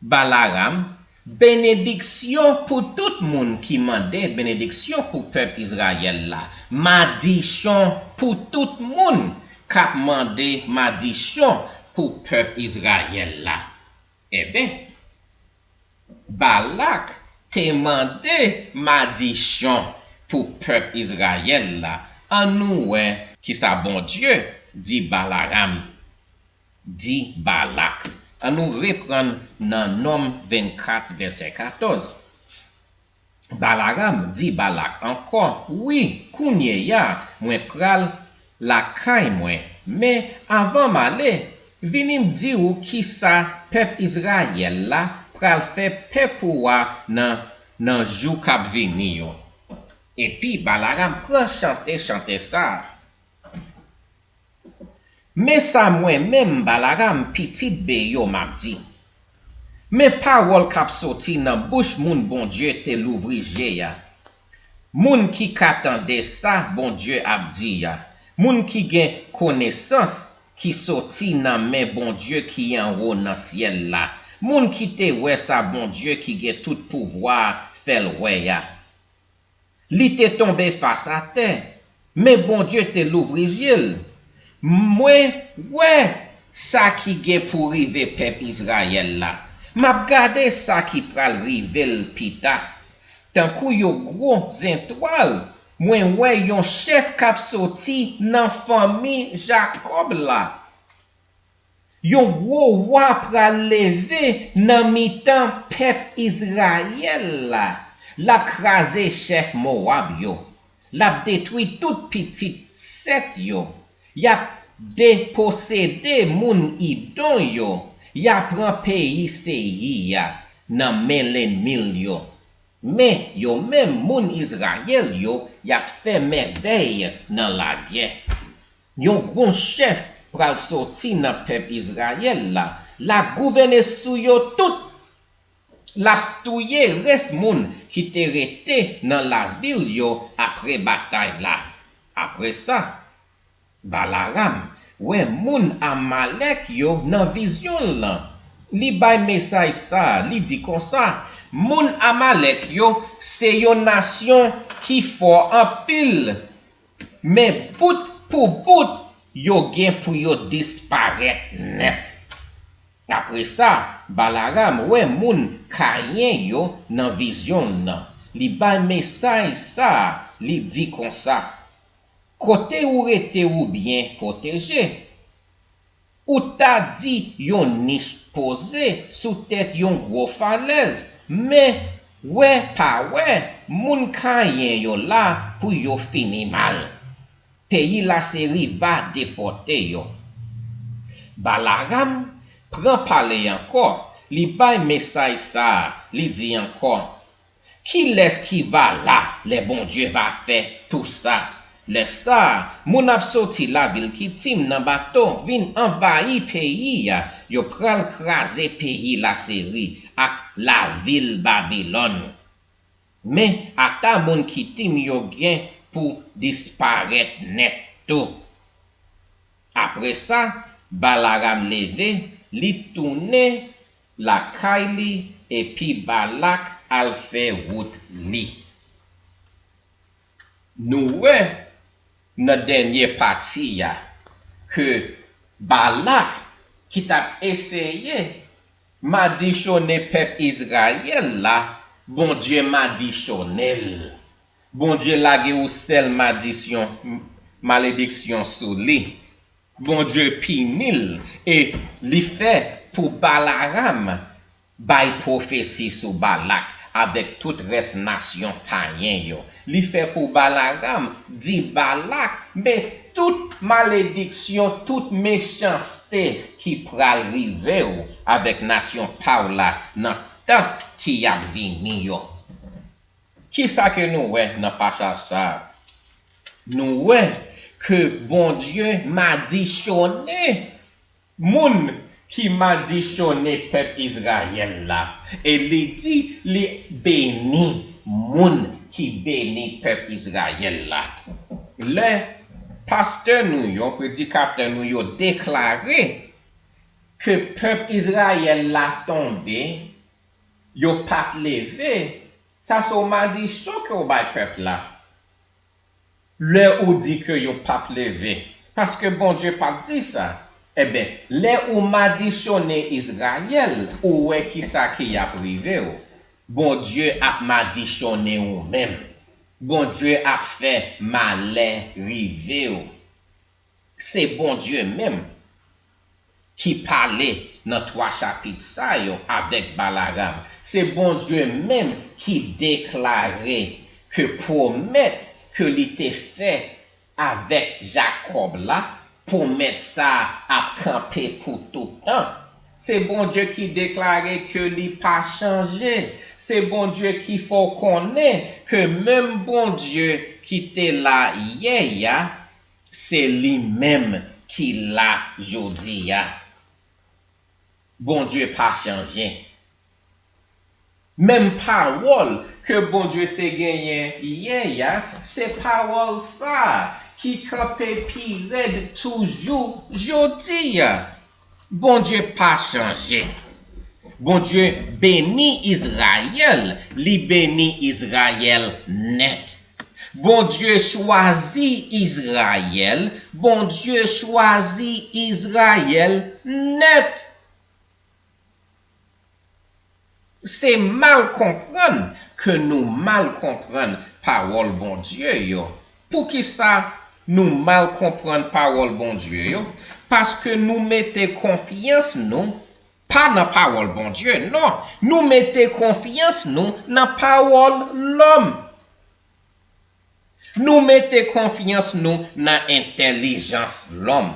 Balaram, benediksyon pou tout moun ki mande benediksyon pou pèp Izrayèl la, madichon pou tout moun k ap mande madichon pou pèp Izrayèl la. Enben, Balak te mande madichon pou pèp Izrayèl la. Ann nou wè kisa Bondye di Balaram, di Balak. Ann nou reprann nan Nonm vennkat, vèsè katòz. Balaram di Balak ankò, wi, kounye a, mwen pral lakay mwen. Men, avan m ale, vini m di w kisa pèp Izrayèl la pral fè pèp ou a nan, nan jou k ap vini yo. Epi Balaram pran chante chante sa a. Men sa mwen menm, Balaram, pitit Beyo, m ap di. Men pawòl k ap soti nan bouch moun Bondye te louvri je a. Moun ki ka tande sa Bondye ap di a. Moun ki gen konesans ki soti nan men Bondye ki anwo nan syèl la. Moun ki te wè sa Bondye ki gen tout pouvwa a fè l wè a. Li te tonbe fas atè, men Bondye te louvri je l. Mwen wè sa ki gen pou rive pèp Izrayèl la. M ap gade sa ki pral rive l pita. Tankou yon gwo zentwal, mwen wè yon chèf k ap soti nan fanmi Jakòb la. Yon gwo wa pral leve nan mitan pèp Izrayèl la. L ap kraze chèf Mowab yo. L ap detwi tout pitit Sèt yo. Y ap deposede moun Idon yo. Y ap pran peyi Seyi a nan men lènmi l yo. Men, yo menm, moun Izrayèl yo, y ap fè mèvèy nan lagè. Yon gwo chèf pral soti nan pèp Izrayèl la, l ap gouvène sou yo tout. L ap touye rès moun ki te rete nan lavil yo apre batay la. Apre sa, Balaram wè moun Amalèk yo nan vizyon l lan. Li bay mesaj sa a, li di konsa, moun Amalèk yo se yon nasyon ki fò anpil, men bout pou bout, yo gen pou yo disparèt nèt. Apre sa, Balaram wè moun Kayen yo nan vizyon l nan. Li bay mesaj sa a, li di konsa, kote ou rete ou byen pwoteje. Ou ta di yon nich poze sou tèt yon gwo falèz, men wè pa wè, moun Kayen yo la pou yo fini mal. Peyi Lasiri va depòte yo. Balaram pran pale ankò, li bay mesaj sa a, li di ankò, kilès ki va la lè Bondye va fè tou sa? Lè sa a, moun ap soti lavil Kitim nan bato vin anvayi peyi a, yo pral kraze peyi Lasiri ak lavil Babilòn. Men, ata moun Kitim yo gen pou disparèt nèt tou. Apre sa, Balaram leve, li tounen lakay li, epi Balak al fè wout li. Nou wè nan dènye pati a ke Balak ki t ap eseye madichonnen pèp Izrayèl la, Bondye madichonnen l. Bondye lage yon sèl madisyon, malediksyon sou li. Bondye pini l e li fè pou Balaram bay pwofesi sou Balak avèk tout rès nasyon payen yo. Li fè pou Balaram di Balak, men tout malediksyon, tout mechanste ki pral rive w avèk nasyon pa w la nan tan ki ap vini yo. Kisa ke nou wè nan pasaj sa a? Nou wè ke Bondye madichonnen moun ki madichonnen pèp Izrayèl la, e li di li beni moun ki beni pèp Izrayèl la. Lè pastè nou yo, predikatè nou yo deklare ke pèp Izrayèl la tonbe, yo pa t leve, sa se yon madichon ke w bay pèp la. Lè ou di ke yo p ap leve, paske Bondye p ap di sa. Ebyen, lè ou madichonnen Izrayèl, ou wè kisa ki ap rive w. Bondye ap madichonnen ou menm. Bondye ap fè malè rive w. Se Bondye menm ki pale nan twa chapit sa yo avèk Balaram. Se Bondye menm ki deklare ke pwomèt ke li te fè avèk Jakòb la, pwomèt sa a ap kanpe pou toutan. Se Bondye ki deklare ke li pa chanje. Se Bondye ki fè w konnen ke menm Bondye ki te la yè a, se li menm ki la jodi a. Bondye pa chanje. Menm pawòl ke Bondye te genyen yè a, se pawòl sa a ki kanpe pi rèd toujou jodi a. Bondye pa chanje. Bondye beni Izrayèl, li beni Izrayèl nèt. Bondye chwazi Izrayèl, Bondye chwazi Izrayèl nèt. Se mal konprann ke nou mal konprann pawòl Bondye yo. Poukisa nou mal konprann pawòl Bondye yo? Paske nou mete konfyans nou pa nan pawòl Bondye, non. Nou mete konfyans nou nan pawòl lòm. Nou mete konfyans nou nan entèlijans lòm.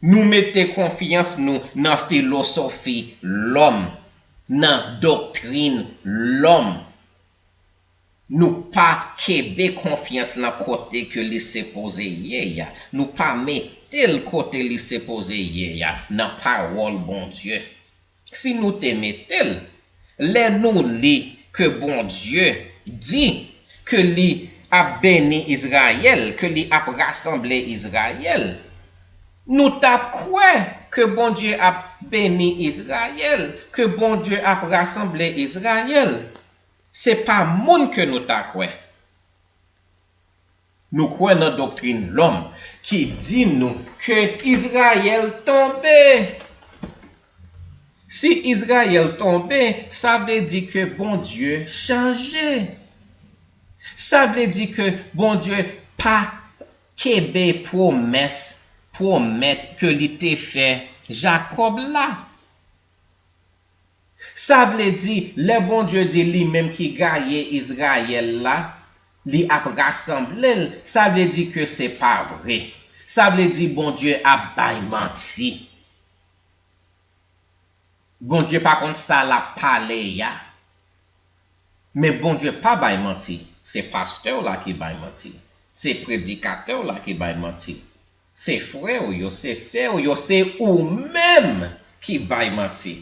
Nou mete konfyans nou nan filosofi lòm, nan doktrin lòm. Nou pa kenbe konfyans lan kote ke li sipoze ye a. Nou pa mete l kote li sipoze ye a, nan pawòl Bondye. Si nou te mete l, lè nou li ke Bondye di ke li ap beni Izrayèl, ke li ap rasanble Izrayèl, nou t ap kwè ke Bondye ap beni Izrayèl, ke Bondye ap rasanble Izrayèl. Se pa moun ke nou ta kwè. Nou kwè nan doktrin lòm ki di nou ke Izrayèl tonbe. Si Izrayèl tonbe, sa vle di ke Bondye chanje. Sa vle di ke Bondye pa kenbe pwomès, pwomèt ke li te fè Jakòb la. Sa vle di, lè Bondye di li menm ki gaye Izrayèl la, li ap rasanble l, sa vle di ke se pa vre. Sa vle di Bondye ap bay manti. Bondye pa konn sa l ap pale a. Men Bondye pa bay manti. Se pastè w la ki bay manti. Se predikatè w la ki bay manti. Se frè w yo, se sè w yo, se ou menm ki bay manti.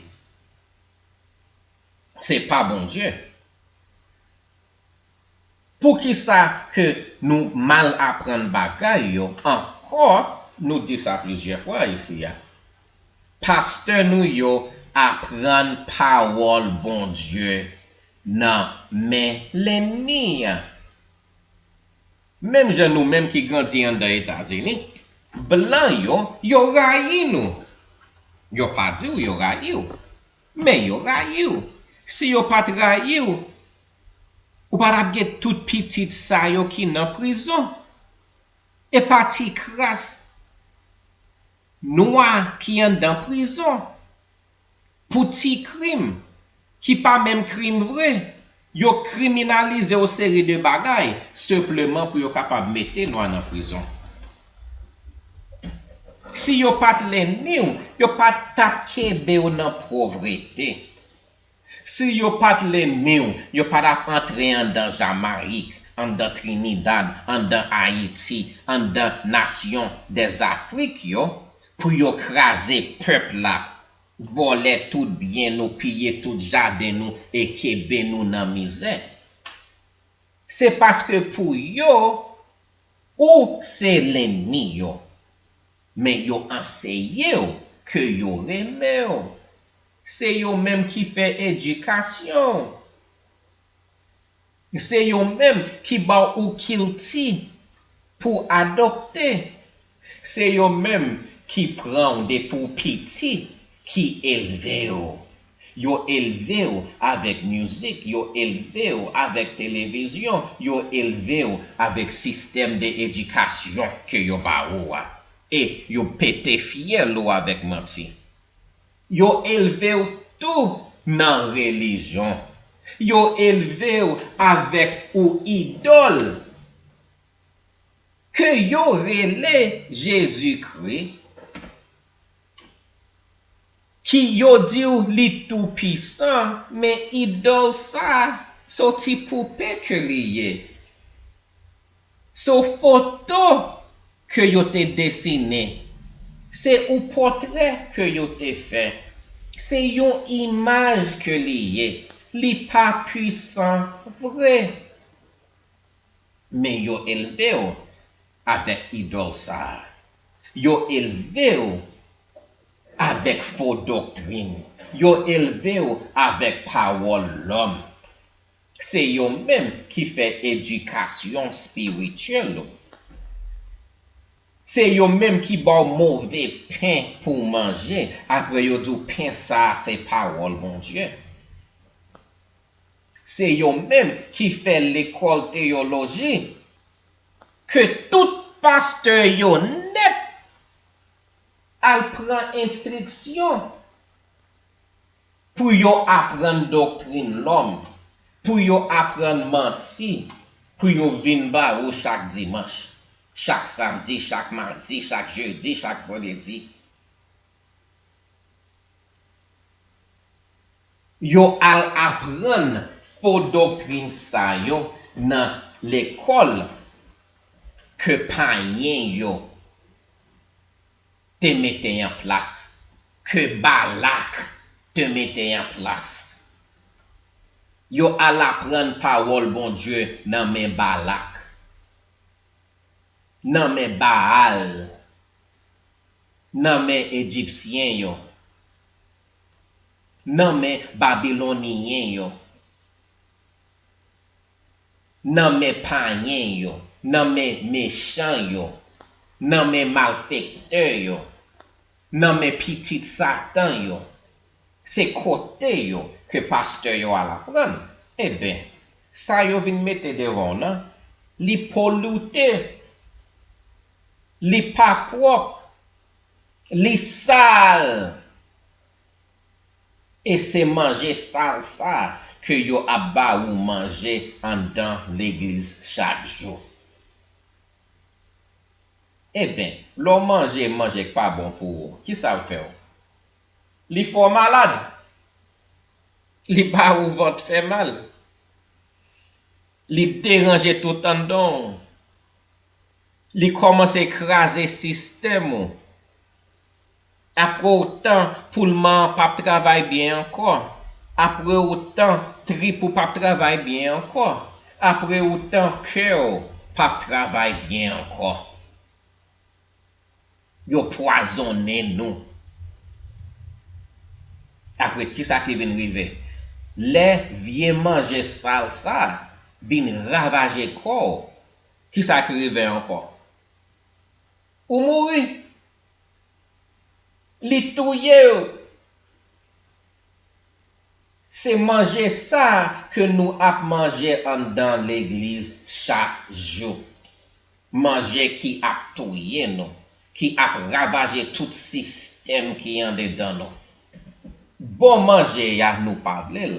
Se pa Bondye. Pou Poukisa ke nou mal aprann bagay yo ankò? Nou di sa plizyè fwa isi a. Pastè nou yo aprann pawòl Bondye nan men lènmi an. Menm jan nou menm ki grandi anndan Etazini, blan yo, yo rayi nou. Yo pa di w yo rayi w, men yo rayi w. Si yo pa t rayi w, ou pa t ap gen tout pitit sa yo ki nan prizon. E pa ti kras nwa ki anndan prizon pou ti krim ki pa menm krim vre. Yo kriminalize yon seri de bagay senpleman pou yo kapab mete nwa nan prizon. Si yo pa t lènmi w, yo pa t ap kenbe w nan povrete. Si yo pa t lènmi w, yo pa t ap antre anndan Jamayik, anndan Trinidad, anndan Ayiti, anndan nasyon dèzafrik yo, pou yo kraze pèp la, vòlè tout byen nou, piye tout jaden nou e kenbe nou nan mizè. Se paske pou yo, ou se lènmi yo. Men yo anseye w ke yo renmen w. Se yo menm ki fè edikasyon w. Se yo menm ki ba w kilti pou w adopte. Se yo menm ki pran w depi w piti, ki elve w. Yo elve w avèk mizik, yo elve w avèk televizyon, yo elve w avèk sistèm de edikasyon ke yo ba ou a. E yo pete fyèl ou avèk manti. Yo elve w tou nan relijyon. Yo elve w avèk ou idòl ke yo rele Jezikri, ki yo di w li toupisan, men idòl sa a se yon ti poupe ke li ye. Se yon foto ke yo te desine. Se yon pòtrè ke yo te fè. Se yon imaj ke li ye. Li pa pwisan vre. Men yo elve w avèk idòl sa a. Yo elve w avèk fo doktrin. Yo elve w avèk pawòl lòm. Se yo menm ki fè edikasyon espirityèl ou. Se yo menm ki ba w move pen pou w manje, apre yo di w pen sa a se pawòl Bondye. Se yo menm ki fè lekòl teyoloji ke tout pastè yo nèt al pran enstriksyon pou yo aprann doktrin lòm, pou yo aprann manti, pou yo vin ba ou chak dimanch, chak samdi, chak madi, chak jedi, chak vandredi. Yo al aprann fo doktrin sa yo nan lekòl ke payen yo te mete an plas, ke Balak te mete an plas. Yo al aprann pawòl Bondye nan men Balak, nan men Baal, nan men Ejipsyen yo, nan men Babiloniyen yo, nan men payen yo, nan men mechan yo, nan men malfektè yo, nan men pitit Satan yo. Se kote yo ke pastè yo al aprann. Eben, sa yo vin mete devan w nan, li pollute, li pa pwòp, li sal. E se manje sal sa ke yo ap ba ou manje anndan legliz chak jou. Eben, lè w manje manje k pa bon pou ou, kisa l fè w? Li fè w malad. Li ba ou vant fè mal. Li deranje tout anndan w. Li kòmanse kraze sistèm ou. Apre otan, poulman an p ap travay byen ankò. Apre otan, trip ou p ap travay byen ankò. Apreotan kè w p ap travay byen ankò. Yo pwazonnen nou. Apre, kisa ki vin rive? Lè vye manje sal sa vin ravaje kò w, kisa ki rive ankò? Ou mouri. Li touye w. Se manje sa ke nou ap manje anndan legliz chak jou. Manje ki ap touye nou, ki ap ravaje tout sistèm ki andedan nou. Bon manje a, nou pa vle l.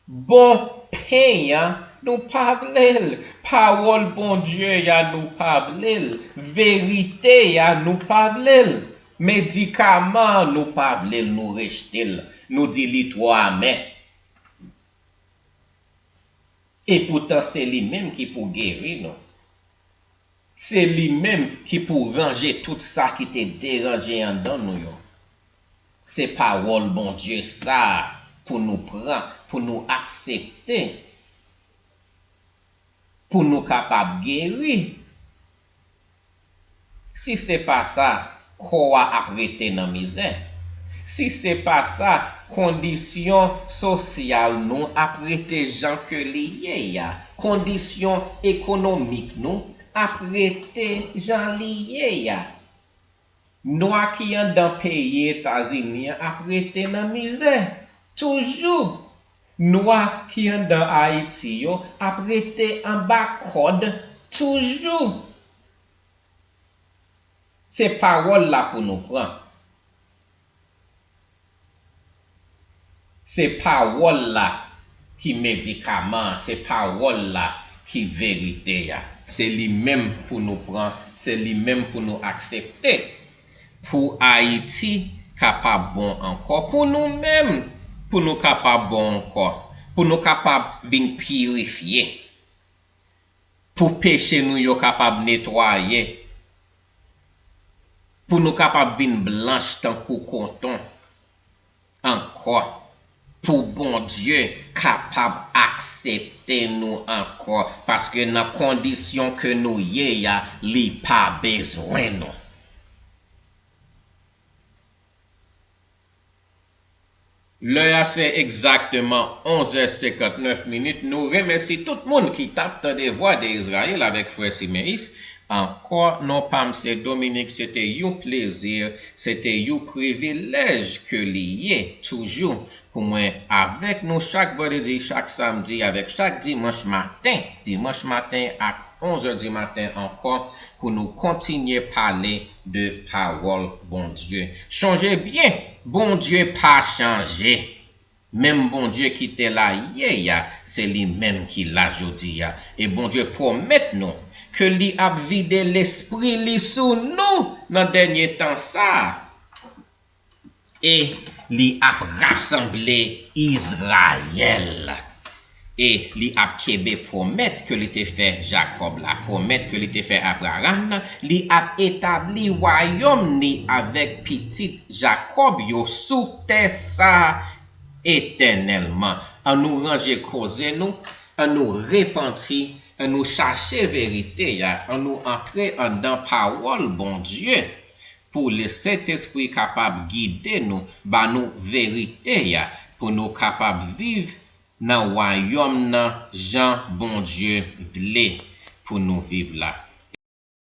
Bon pen an, nou pa vle l. Pawòl Bondye a, nou pa vle l. Verite a, nou pa vle l. Medikaman an, nou pa vle l, nou rejte l. Nou di li twò amè. Epoutan, se li menm ki pou geri nou. Se li menm ki pou ranje tout sa ki te deranje anndan nou yo. Se pawòl Bondye sa a pou nou pran, pou nou aksepte, pou nou kapab geri. Si se pa sa, kò a ap rete nan mizè. Si se pa sa, kondisyon sosyal nou ap rete jan ke li ye a. Kondisyon ekonomik nou ap rete jan li ye a. Nwa ki anndan peyi Etazini an ap rete nan mizè toujou. Nwa ki anndan Ayiti yo ap rete anba kòd toujou. Se pawòl la pou nou pran. Se pawòl la ki medikaman an, se pawòl la ki verite a. Se li menm pou nou pran, se li menm pou nou aksepte. Pou Ayiti kapab bon ankò, pou nou menm, pou nou kapab bon ankò, pou nou kapab vin pirifye, pou peche nou yo kapab netwaye, pou nou kapab vin blanch tankou koton ankò, pou Bondye kapab aksepte nou ankò, paske nan kondisyon ke nou ye a, li pa bezwen nou. Lè a se egzakteman onz è senkantnèf minit. Nou remèsi tout moun ki t ap tande Vwa de Izrayèl avèk frè Simeis. Ankò, non pa m se Dominique, se te yon plezi, se te yon privilèj ke li ye toujou pou mwen avèk nou chak vandredi, chak samdi, avèk chak dimanch maten, dimanch maten ak onz è di maten ankò, pou nou kontinye pale de pawòl Bondye. Chonje byen, Bondye pa chanje. Menm Bondye ki te la yè a, se li menm ki la jodi a. E Bondye pwomèt nou ke li ap vide lespri li sou nou nan dènye tan sa a. E li ap rasanble Izrayèl. E li ap kenbe pwomèt ke li te fè Jakòb la, pwomèt ke li te fè Abraram nan, li ap etabli wayòm li avèk pitit Jakòb yo sou tè sa a etènèlman. Ann nou ranje koze nou, ann nou repanti, ann nou chache verite a, ann nou antre anndan pawòl Bondye. Pou Sentespri kapab gide nou, ba nou verite a, pou nou kapab viv nan wayòm nan jan Bondye vle pou nou viv la.